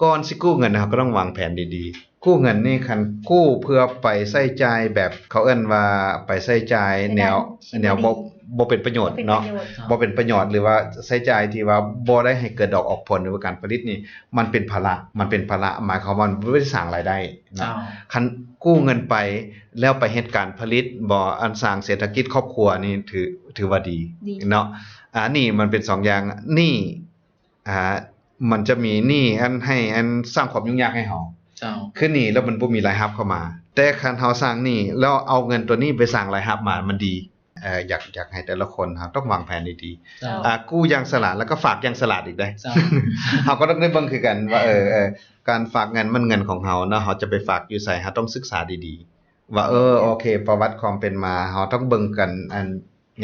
ກ່ອນຊິກູ້ເງິນ ເຮົາກໍຕ້ອງວາງແຜນດີໆ. ກູ້ເງິນນີ້ ຄັນກູ້ເພື່ອໄປໃຊ້ຈ່າຍແບບ ເຂົາເອີ້ນວ່າໄປໃຊ້ຈ່າຍແນວ ໃຊ້ຈ່າຍທີ່ບໍ່ດີ ແນວບໍ່ ບໍ່ເປັນປະໂຫຍດເນາະ ບໍ່ເປັນປະໂຫຍດ ບໍ່ເປັນປະໂຫຍດ ຫຼືວ່າໃຊ້ຈ່າຍທີ່ວ່າບໍ່ໄດ້ໃຫ້ເກີດດອກອອກຜົນ ຫຼືວ່າການຜະລິດນີ້ ມັນເປັນພາລະ ມັນເປັນພາລະ ໝາຍຄວາມວ່າມັນບໍ່ໄດ້ສ້າງລາຍໄດ້ເນາະ. ເຈົ້າ. ຄັນກູ້ເງິນໄປແລ້ວໄປເຮັດການຜະລິດບໍ ອັນສ້າງເສດຖະກິດຄອບຄົວນີ້ ຖື ຖືວ່າດີ ດີ ເນາະ. ອາ ນີ້ມັນເປັນສອງຢ່າງ ນີ້ ອາ ມັນຈະມີໜີ້ອັນໃຫ້ ອັນສ້າງຄວາມຫຍຸ້ງຍາກໃຫ້ເຮົາ. ເຈົ້າ. ຄືໜີ້ແລ້ວມັນບໍ່ມີລາຍຮັບເຂົ້າມາ ແຕ່ຄັນເຮົາສ້າງໜີ້ແລ້ວເອົາເງິນຕົວນີ້ໄປສ້າງລາຍຮັບມາ ມັນດີ. ເອີ ຢາກ ຢາກໃຫ້ແຕ່ລະຄົນເຮົາຕ້ອງວາງແຜນດີໆ. ເຈົ້າ. ອາ ກູ້ຢ່າງສະຫຼາດ ແລ້ວກໍຝາກຢ່າງສະຫຼາດອີກເດ້. ເຈົ້າ. ເຮົາກໍຕ້ອງໄດ້ເບິ່ງຄືກັນວ່າ ເອີ ເອີ ການຝາກເງິນມັນເງິນຂອງເຮົາເນາະ ເຮົາຈະໄປຝາກຢູ່ໃສ ເຮົາຕ້ອງສຶກສາດີໆ ວ່າ ເອີ ໂອເຄ ປະຫວັດຄວາມເປັນມາ ເຮົາຕ້ອງເບິ່ງກັນ ອັນ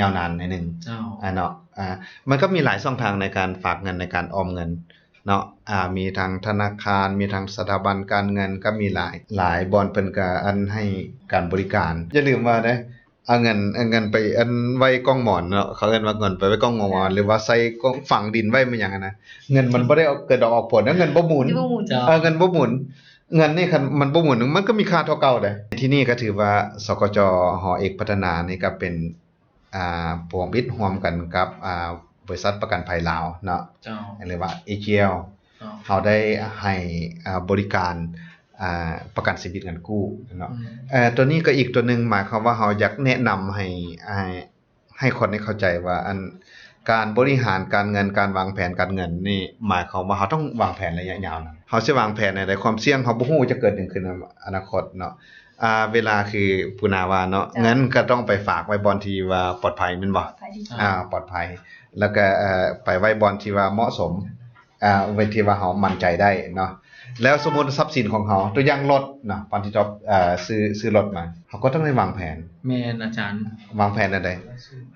ຍາວນານໜ້ອຍໜຶ່ງ. ເຈົ້າ. ອາ ເນາະ ອາ ມັນກໍມີຫຼາຍຊ່ອງທາງໃນການຝາກເງິນ ໃນການອອມເງິນເນາະ. ອາ ມີທັງທະນາຄານ ມີທັງສະຖາບັນການເງິນ ກໍມີຫຼາຍ ຫຼາຍບ່ອນເພິ່ນກໍ ອັນ ໃຫ້ການບໍລິການ. ຢ່າລືມວ່າເດ້ ເອົາເງິນ ເອົາເງິນໄປ ອັນ ໄວ້ກ້ອງໝອນເນາະ ເຂົາເອີ້ນວ່າເງິນໄປໄວ້ກ້ອງໝອນ ຫຼືວ່າໃສ່ກ້ອງຝັງດິນໄວ້ ແມ່ນຫຍັງຫັ້ນນະ ເງິນມັນບໍ່ໄດ້ເກີດດອກອອກຜົນ ເງິນບໍ່ໝູນ. ເຈົ້າ. ເອີ ເງິນບໍ່ໝູນ ເງິນນີ້ຄັນມັນບໍ່ໝູນ ມັນກໍມີຄ່າເທົ່າເກົ່າເດ້. ທີ່ນີ້ກໍຖືວ່າ ສກຈ ຫໍເອກພັດທະນານີ້ກໍເປັນ ອ່າ ຜູ້ຮ່ວມອິດຮ່ວມກັນກັບ ອ່າ ບໍລິສັດປະກັນໄພລາວເນາະ. ເຈົ້າ. ຫຼືວ່າ ເອຈີແອລ ເຈົ້າ. ເຮົາໄດ້ໃຫ້ ອ່າ ບໍລິການ ອ່າ ປະກັນຊີວິດເງິນກູ້ເນາະ. ອືມ. ເອີ ຕົວນີ້ກໍອີກຕົວໜຶ່ງ ໝາຍຄວາມວ່າເຮົາຢາກແນະນຳໃຫ້ ໃຫ້ ໃຫ້ຄົນໄດ້ເຂົ້າໃຈວ່າ ອັນ ການບໍລິຫານການເງິນ ການວາງແຜນການເງິນນີ້ ໝາຍຄວາມວ່າເຮົາຕ້ອງວາງແຜນໄລຍະຍາວນະ ເຮົາຊິວາງແຜນແນວໃດ ຄວາມສ່ຽງເຮົາບໍ່ຮູ້ຈະເກີດຫຍັງຂຶ້ນໃນອະນາຄົດເນາະ. ອາ ເວລາຄືປູນາວ່າເນາະ ເຈົ້າ. ເງິນກໍຕ້ອງໄປຝາກໄວ້ບ່ອນທີ່ວ່າປອດໄພແມ່ນບໍ່? ປອດໄພ. ອາ ປອດໄພ ແລ້ວກໍ ເອີ ໄປໄວ້ບ່ອນທີ່ວ່າເໝາະສົມ ອາ ເວັນທີ່ວ່າເຮົາໝັ້ນໃຈໄດ້ເນາະ. ແລ້ວສົມມຸດຊັບສິນຂອງເຮົາ ຕົວຢ່າງລົດເນາະ ຕອນທີ່ຈອບ ເອີ ຊື້ ຊື້ລົດມາ ເຮົາກໍຕ້ອງໄດ້ວາງແຜນ. ແມ່ນອາຈານ. ວາງແຜນແນວໃດ?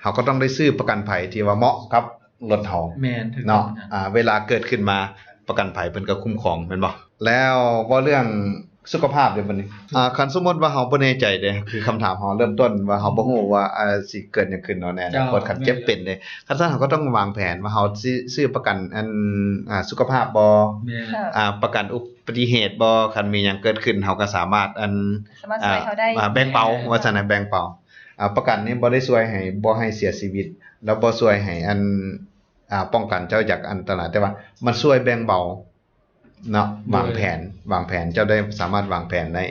ເຮົາກໍຕ້ອງໄດ້ຊື້ປະກັນໄພທີ່ວ່າເໝາະກັບລົດເຮົາ. ແມ່ນ ຖືກຕ້ອງ. ເນາະ ອາ ເວລາເກີດຂຶ້ນມາ ປະກັນໄພເພິ່ນກໍຄຸ້ມຄອງແມ່ນບໍ່? ແລ້ວເວົ້າເລື່ອງສຸຂະພາບເດ້ບັດນີ້ ອືມ ອາ ຄັນສົມມຸດວ່າເຮົາບໍ່ແນ່ໃຈເດ້ ຄືຄຳຖາມເຮົາເລີ່ມຕົ້ນວ່າເຮົາບໍ່ຮູ້ວ່າ ອາ ຊິເກີດຫຍັງຂຶ້ນເນາະ ໃນອະນາຄົດ ເຈົ້າ ຄັນເຈັບເປັນເດ້ ແມ່ນ ຄັນຊັ້ນເຮົາກໍຕ້ອງວາງແຜນວ່າເຮົາຊິຊື້ປະກັນ ອັນ ອາ ສຸຂະພາບບໍ່? ແມ່ນ. ອາ ປະກັນອຸບັດຕິເຫດບໍ່? ຄັນມີຫຍັງເກີດຂຶ້ນ ເຮົາກໍສາມາດ ອັນ ສາມາດຊ່ວຍເຮົາໄດ້ ອາ ແບ່ງເປົາ ແມ່ນ ວ່າຊັ້ນນະ ແບ່ງເປົາ. ອາ ປະກັນນີ້ບໍ່ໄດ້ຊ່ວຍໃຫ້ ບໍ່ໃຫ້ເສຍຊີວິດ ແລ້ວບໍ່ຊ່ວຍໃຫ້ ອັນ ອາ ປ້ອງກັນເຈົ້າຈາກອັນຕະລາຍ ແຕ່ວ່າມັນຊ່ວຍແບ່ງເບົາ ເນາະ ໂດຍ ວາງແຜນ ວາງແຜນ ເຈົ້າໄດ້ສາມາດວາງແຜນໄດ້